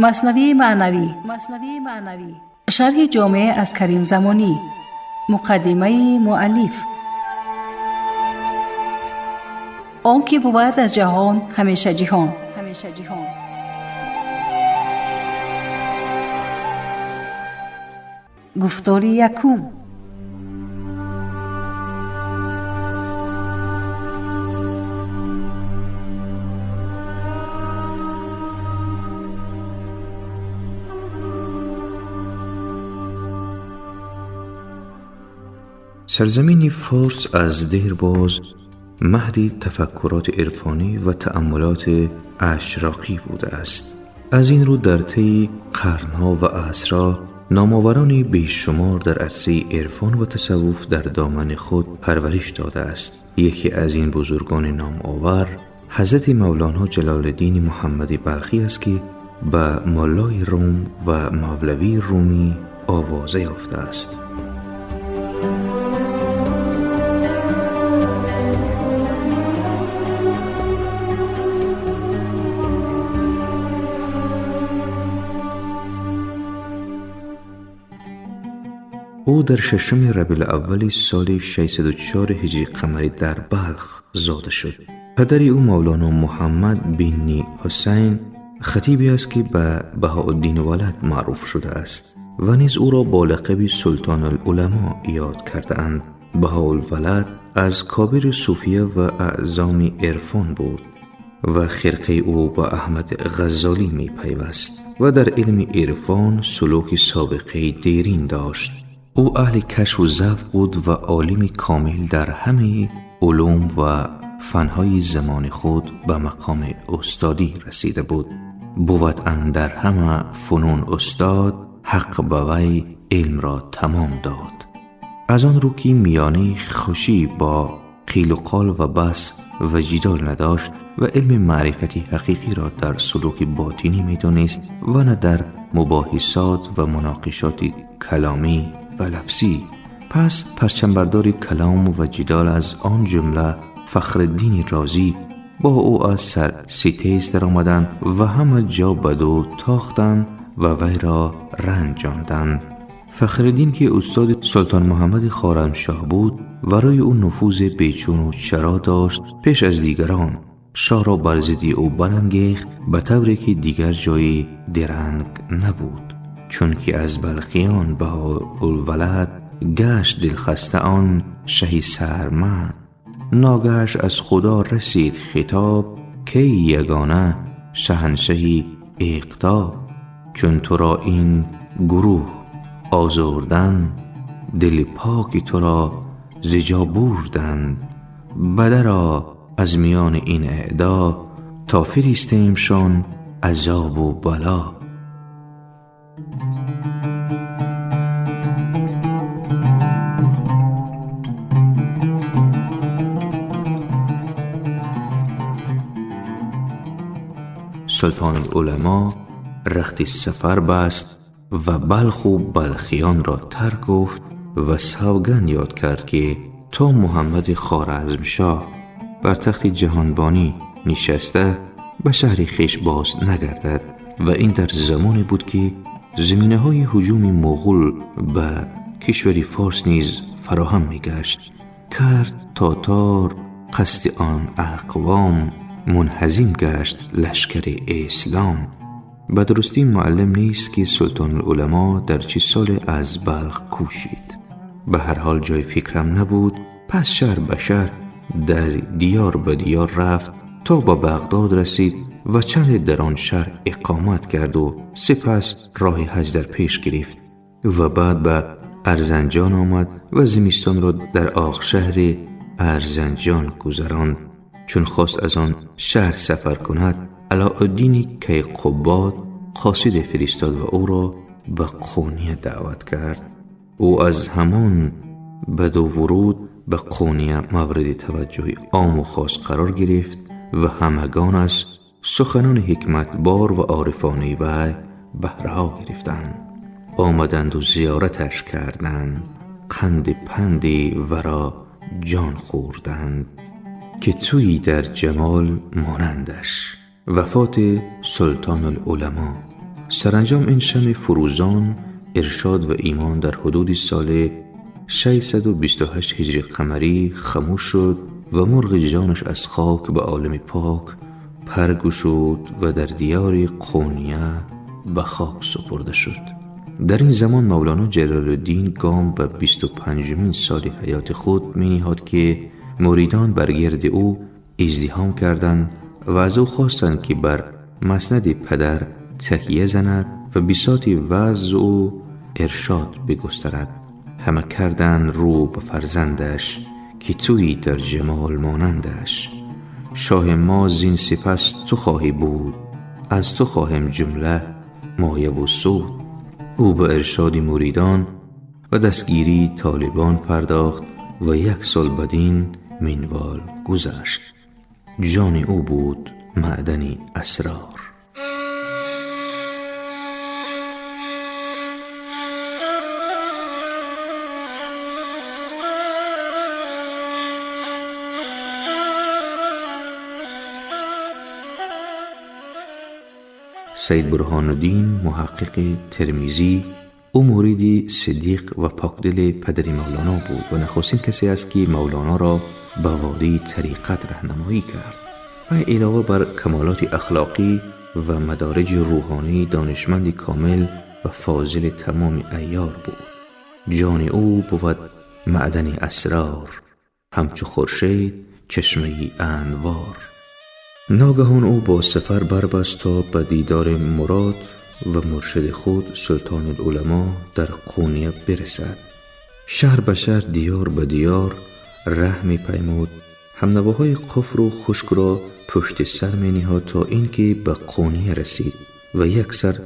Маснавии маънавӣ, шарҳи ҷомеъ аз Карим Замонӣ, муқаддимаи муаллиф. Он ки бувад аз ҷаҳон ҳамеша ҷиҳон. Гуфтори якум. سرزمین فارس از دیرباز مهد تفکرات عرفانی و تأملات اشراقی بوده است. از این رو در طی قرنها و عصرها نامآوران بیشمار در عرصه عرفان و تصوف در دامن خود پرورش داده است. یکی از این بزرگان نامآور حضرت مولانا جلال الدین محمد بلخی است که به ملای روم و مولوی رومی آوازه یافته است. او در ششم ربیع الاول سال 604 هجری قمری در بلخ زاده شد. پدر او مولانا محمد بن حسین خطیبی است که به بهاءالدین ولد معروف شده است و نیز او را با لقب سلطان العلماء یاد کرده اند. بهاءالولد از کابر صوفیه و اعظام عرفان بود و خرقه او به احمد غزالی می پیوست و در علم عرفان سلوک سابقه دیرین داشت. او اهل کشف و ذوق بود و عالم کامل در همه علوم و فنهای زمان خود به مقام استادی رسیده بود. بود اندر همه فنون استاد، حق به وی علم را تمام داد. از آن رو که میانه خوشی با قیل و قال و بحث و جدال نداشت و علم معرفت حقیقی را در سلوک باطنی می دانست و نه در مباحثات و مناقشات کلامی و لفظی. پس پرچمبردار کلام و جدال از آن جمله فخرالدین رازی با او از سر ستیز در آمدند و همه جا بدو تاختند و وی را رنجاندند. فخرالدین که استاد سلطان محمد خوارزمشاه بود و روی او نفوذ بیچون و چرا داشت، پیش از دیگران شاه را بر ضد او برانگیخت به طوری که دیگر جای درنگ نبود. چون که از بلخیان بهاءالولد گشت دلخسته آن شه سرمد، ناگهش از خدا رسید خطاب که یگانه شهنشهی اقتاب. چون تو را این گروه آزردن، دل پاک تو را ز جا بردند. بدرآ از میان این اعدا، تا فرستیمشان عذاب و بلا. سلطان العلماء رخت سفر بست و بلخ و بلخیان را ترک گفت و سوگند یاد کرد که تا محمد خوارزمشاه بر تخت جهانبانی نشسته به شهر خویش باز نگردد. و این در زمانی بود که زمینه های هجوم مغول به کشور فارس نیز فراهم می گشت. کرد تاتار قصد آن اقوام، منهزم گشت لشکر اسلام. به درستی معلم نیست که سلطان العلماء در چه سال از بلخ کوشید. به هر حال جای فکرم نبود. پس شهر به شهر، در دیار به دیار رفت تا به بغداد رسید و چند در آن شهر اقامت کرد و سپس راه حج در پیش گرفت و بعد به ارزنجان آمد و زمستان را در آق شهر ارزنجان گذراند. چون خواست از آن شهر سفر کند، علاءالدین کیقباد قاصد فرستاد و او را به قونیه دعوت کرد. او از همان بدو ورود به قونیه مورد توجه عام و خاص قرار گرفت و همگان از سخنان حکمت بار و عارفانه وی بهرها گرفتند. آمدند و زیارتش کردند، قند پند ورا جان خوردند که تویی در جمال مانندش. وفات سلطان العلماء. سرانجام این شمع فروزان ارشاد و ایمان در حدود سال 628 هجری قمری خاموش شد و مرغ جانش از خاک به عالم پاک پر گشود و در دیار قونیه به خاک سپرده شد. در این زمان مولانا جلال الدین گام به 25مین سال حیات خود می نهاد که مریدان بر گرد او ازدحام کردند و از او خواستند که بر مسند پدر تکیه زند و بساط وعظ و ارشاد بگسترد. همه کردند رو به فرزندش که تویی در جمال مانندش. شاه ما زین سپس تو خواهی بود، از تو خواهیم جمله مایه و سود. او به ارشاد مریدان و دستگیری طالبان پرداخت و 1 سال بدین منوال گذشت. جان او بود معدن اسرار. سید برهان الدین محقق ترمذی، او مرید صدیق و پاکدل پدر مولانا بود و نخستین کسی است که مولانا را به وادی طریقت راهنمایی کرد و علاوه بر کمالات اخلاقی و مدارج روحانی دانشمند کامل و فاضل تمام عیار بود. جان او بود معدن اسرار، همچو خورشید چشمه انوار. ناگهان او با سفر بربست تا به دیدار مراد و مرشد خود سلطان العلماء در قونیه برسد. شهر به شهر، دیار به دیار ره می پیمود، همنواهای قفر و خشک را پشت سر می نهاد تا اینکه به قونیه رسید و یک سر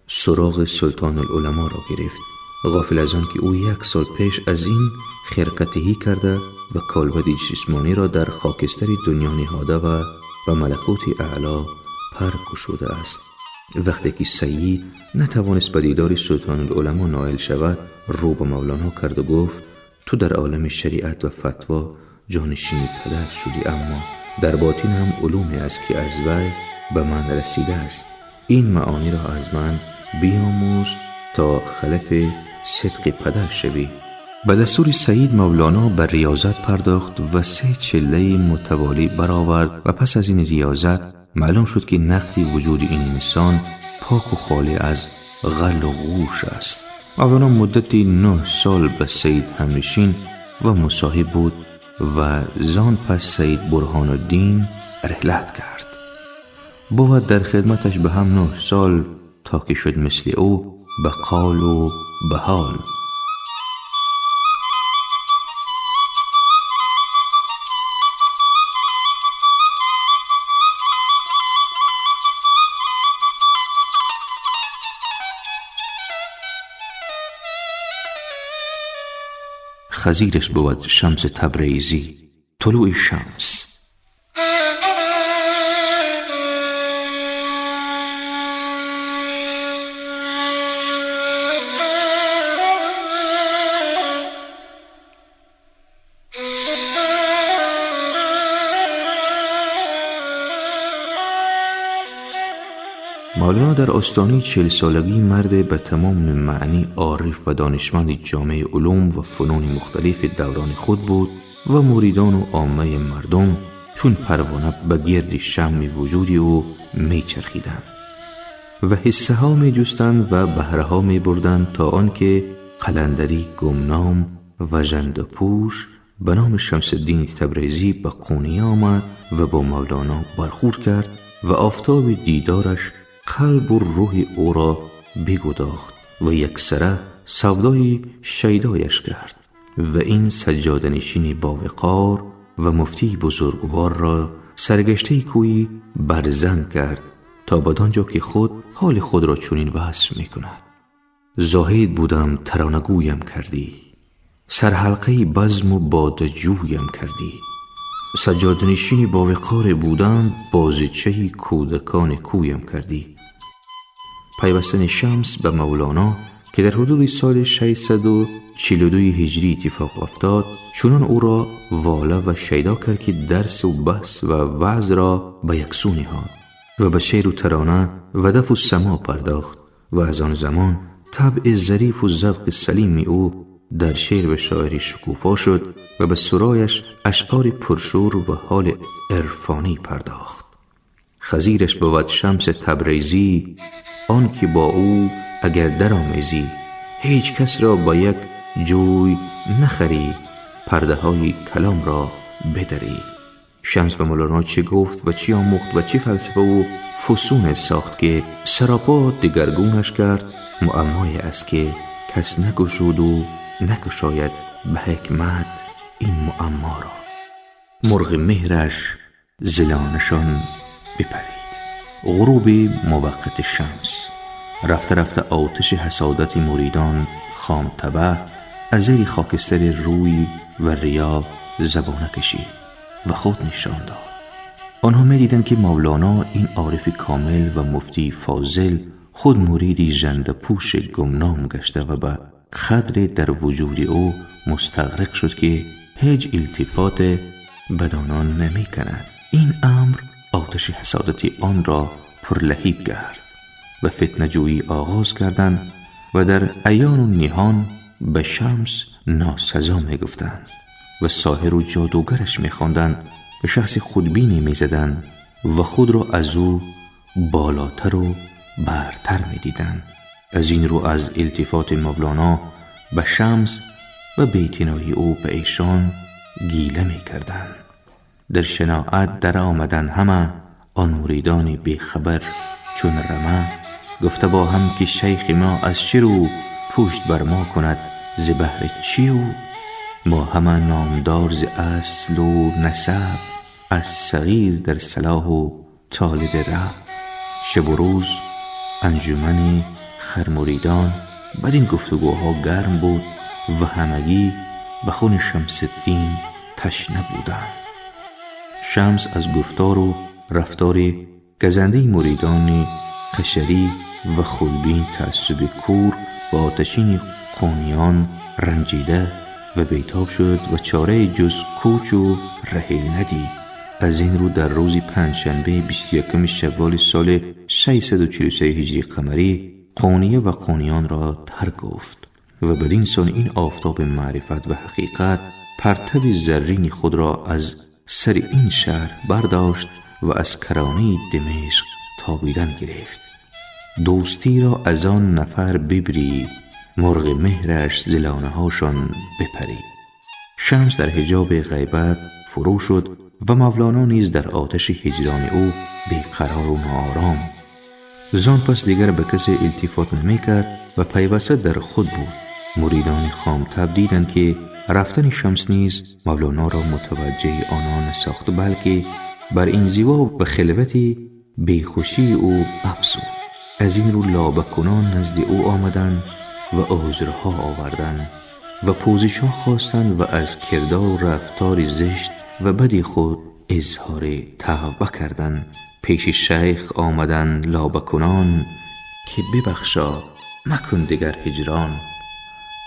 سراغ سلطان العلماء را گرفت، غافل از آن که او 1 سال پیش از این خرقتهی کرده و کالبد جسمانی را در خاکستر دنیا نهاده و به ملکوت اعلی پر گشوده است. وقتی که سید نتوانست به دیدار سلطان العلماء نائل شود، رو به مولانا کرد و گفت: تو در عالم شریعت و فتوا جانشین پدر شدی، اما در باطن هم علومی است که از وی به من رسیده است. این معانی را از من بیاموز تا خلف صدق پدر شوی. به دستور سید مولانا به ریاضت پرداخت و 3 چله متوالی برآورد و پس از این ریاضت معلوم شد که نقد وجود این انسان پاک و خالی از غل و غوش است. مولانا مدت 9 سال به سید همنشین و مصاحب بود و زان پس سید برهان الدین رحلت کرد. بود در خدمتش به هم 9 سال تا که شد مثل او به قال و به حال. خزیرش بود شمس تبریزی، طلوع شمس. مولانا در آستانه 40 سالگی مرد به تمام معنی عارف و دانشمند جامع علوم و فنون مختلف دوران خود بود و مریدان و عامه مردم چون پروانه به گرد شمع وجود او میچرخیدند و حصه ها می جستند و بهره ها می بردند تا آنکه قلندری گمنام و ژنده پوش به نام شمس الدین تبریزی به قونیه آمد و با مولانا برخورد کرد و آفتاب دیدارش قلب و روح او را بگداخت و یکسره سودای شیدایش کرد و این سجاده‌نشین باوقار و مفتی بزرگوار را سرگشته کویی برزن کرد تا بدانجا که خود حال خود را چنین وصف می کند: زاهد بودم ترانه‌گویم کردی، سرحلقه بزم و باده‌جویم کردی، سجاده‌نشین باوقار بودم بازیچه کودکان کویم کردی. پیوستن شمس به مولانا که در حدود سال 642 هجری اتفاق افتاد، چنان او را واله و شیدا کرد که درس و بحث و وعظ را به یکسو نهاد و به شعر و ترانه و دف و سما پرداخت. و از آن زمان طبع ظریف و ذوق سلیم او در شعر و شاعری شکوفا شد و به سرایش اشعار پرشور و حال عرفانی پرداخت. خزیرش بود شمس تبریزی، آن که با او اگر درآمیزی، هیچ کس را با یک جوی نخری، پرده های کلام را بدری. شمس به مولانا چه گفت و چی آموخت و چه فلسفه و فسون ساخت که سراپا دگرگونش کرد، معمای است که کس نگشود و نگشاید به حکمت این معما را. مرغ مهرش زلانشان بپرید. غروب موقت شمس. رفته رفته آتش حسادت مریدان خام طبع از زیر خاکستر روی و ریا زبانه کشید و خود نشان داد. آنها می دیدند که مولانا این عارف کامل و مفتی فاضل خود مریدی ژنده پوش گمنام گشته و به قدر در وجود او مستغرق شد که هیچ التفات بدانان نمی کند. این امر آتش حسادت آن را پرلهیب کرد و فتنه جویی آغاز کردند و در عیان و نهان به شمس ناسزا می گفتند و ساحر و جادوگرش می خواندند و شخص خودبینی می زدند و خود را از او بالاتر و برتر می دیدند. از این رو از التفات مولانا به شمس و بی‌اعتنایی او به ایشان گیله می کردند. در شناعت در آمدن همه آن مریدان بیخبر چون رمه، گفته با هم که شیخ ما از چه رو پشت بر ما کند ز بهر چی او؟ ما همه نامدار ز اصل و نسب، از صغیر در صلاح و طالب رب. شب و روز انجمن خرمریدان بدین گفتگوها گرم بود و همگی به خون شمس الدین تشنه بودند. شمس از گفتار و رفتار گزنده مریدان قشری و خودبین تعصب کور و آتشین قونیان رنجیده و بیتاب شد و چاره جز کوچ و رحیل ندید. از این رو در روز پنجشنبه 21 شوال سال 643 هجری قمری قونیه و قونیان را ترک گفت و بدین سان این آفتاب معرفت و حقیقت پرتو زرین خود را از سر این شهر برداشت و از کرانه دمشق تابیدن گرفت. دوستی را از آن نفر ببرید، مرغ مهرش ز لانه هاشان بپرید. شمس در حجاب غیبت فرو شد و مولانا نیز در آتش هجران او بیقرار و ناآرام. زان پس دیگر به کسی التفات نمی کرد و پیوسته در خود بود. مریدان خامتب دیدند که رفتن شمس نیز مولانا را متوجه آنان نساخت، بلکه بر انزوا و خلوت بیخوشی او افزود. از این رو لابه کنان نزد او آمدند و عذرها آوردند و پوزشها خواستند و از کردار و رفتار زشت و بدی خود اظهار توبه کردند. پیش شیخ آمدند لابه کنان که ببخشا مکن دگر هجران.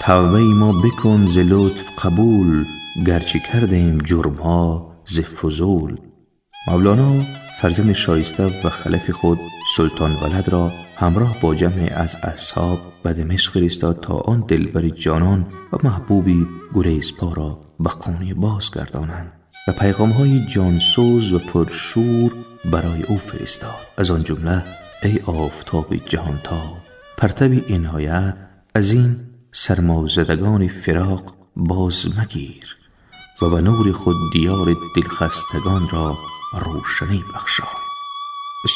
توبه ما بکن ز لطف قبول، گرچه کردیم جرمها ز فضول. مولانا فرزند شایسته و خلف خود سلطان ولد را همراه با جمع از اصحاب به دمشق فرستاد تا آن دلبر جانان و محبوبی گریزپا را به قونیه بازگردانند و پیغامهای جانسوز و پرشور برای او فرستاد. از آن جمله: ای آفتاب جهانتاب، پرتو عنایت از این سرمازدگان فراق باز مگیر و به نور خود دیار دلخستگان را روشنی بخشای.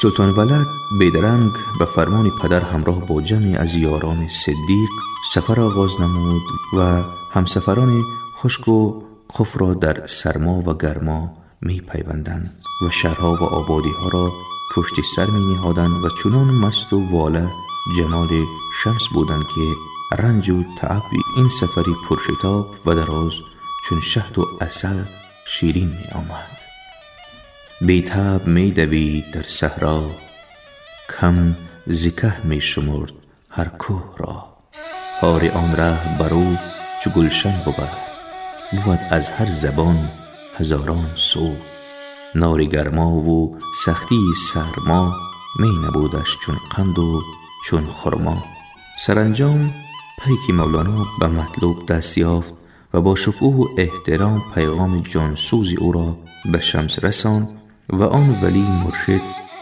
سلطان ولد بیدرنگ به فرمان پدر همراه با جمعی از یاران صدیق سفر آغاز نمود و همسفران خشک و قف را در سرما و گرما می پیوندند و شهرها و آبادی ها را پشت سر می نهادند و چنان مست و واله جمال شمس بودند که رنج و تعب این سفری پرشتاب و دراز چون شهد و عسل شیرین می آمد. بیتاب می دوید در صحرا، کم ز که می شمرد هر کوه را. خار آن ره بر او چو گلشن بود از هر زبان هزاران سو. نار گرما و سختی سرما می نبودش چون قند و چون خرما. سرانجام پیک مولانا به مطلوب دست یافت و با شکوه و احترام پیغام جانسوز او را به شمس رساند و آن ولی مرشد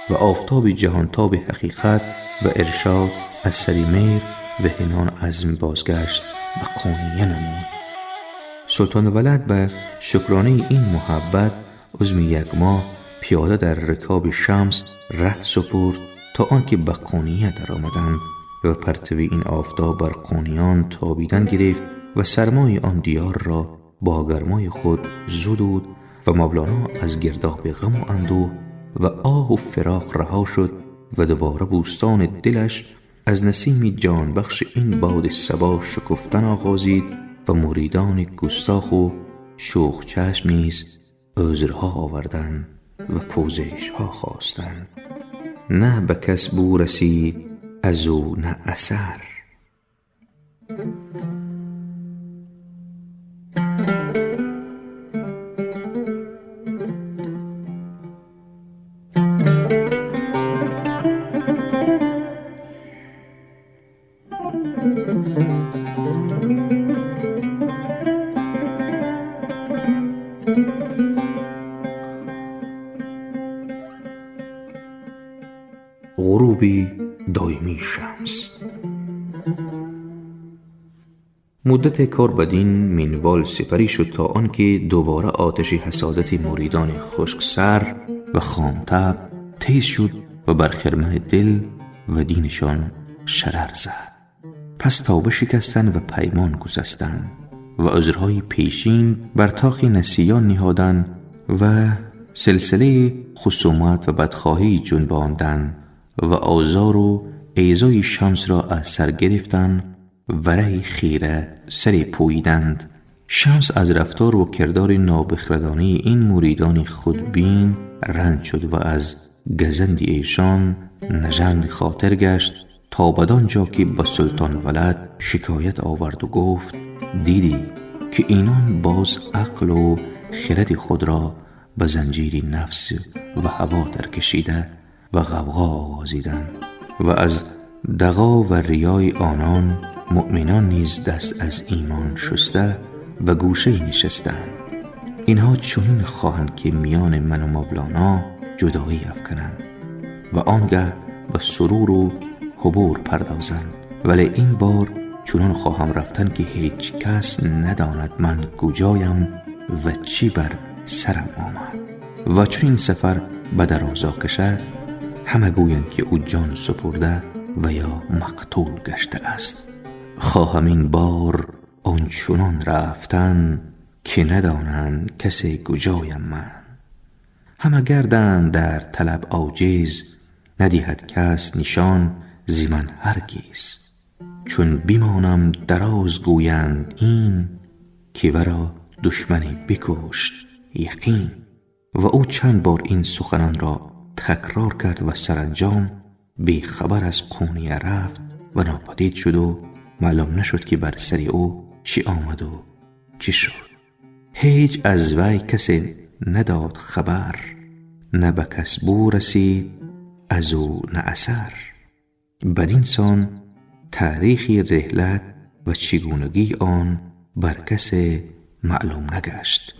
و آفتاب جهانتاب حقیقت و ارشاد از سر مهر و حنان عزم بازگشت به قونیه نمود. سلطان ولد به شکرانه این محبت عزم یک ماه پیاده در رکاب شمس ره سپرد تا آنکه به قونیه درآمدند و پرتو این آفتاب بر قونیان تابیدن گرفت و سرمای آن دیار را با گرمای خود زدود و مولانا از گرداب غم و اندوه و آه و فراق رها شد و دوباره بوستان دلش از نسیم جان بخش این باد صبا شکفتن آغازید و مریدان گستاخ و شوخ چشم نیز عذرها آوردند و پوزش ها خواستند. نه به کس بو رسید از او نه اثر. غروب دائمی شمس. مدت کار بدین منوال سپری شد تا آنکه دوباره آتش حسادت مریدان خشک سر و خام طبع تیز شد و بر خرمن دل و دینشان شرر زد. پس توبه شکستند و پیمان گسستند و عذرهای پیشین بر طاق نسیان نهادند و سلسله خصومت و بدخواهی جنباندند و آزار و ایذای شمس را از سر گرفتند و ره خیره سر پوییدند. شمس از رفتار و کردار نابخردانه این مریدان خودبین رنج شد و از گزند ایشان نژند خاطر گشت تا بدانجا که به سلطان ولد شکایت آورد و گفت: دیدی که اینان باز عقل و خرد خود را به زنجیر نفس و هوا درکشیده و غوغا آغازیدند و از دغا و ریای آنان مؤمنان نیز دست از ایمان شسته و گوشه نشستند. اینها چنین خواهند که میان من و مولانا جدایی افکنند و آنگه به سرور و حبور پردازند، ولی این بار چنان خواهم رفتن که هیچ کس نداند من کجایم و چی بر سرم آمد. و چون این سفر به درازا کشد همه گویند که او جان سپرده و یا مقتول گشته است. خواهم این بار آنچنان رفتن که ندانند کسی کجایم من. همه گردند در طلب عاجز، ندهد کس نشان ز من هرگز. چون بمانم دراز گویند این، که ورا دشمنی بکشت یقین. و او چند بار این سخنان را تکرار کرد و سرانجام بی خبر از قونیه رفت و ناپدید شد و معلوم نشد که بر سر او چی آمد و چی شد. هیچ از وی کسی نداد خبر، نه به کس بو رسید از او نه اثر. بدین سان تاریخ رحلت و چگونگی آن بر کسی معلوم نگشت.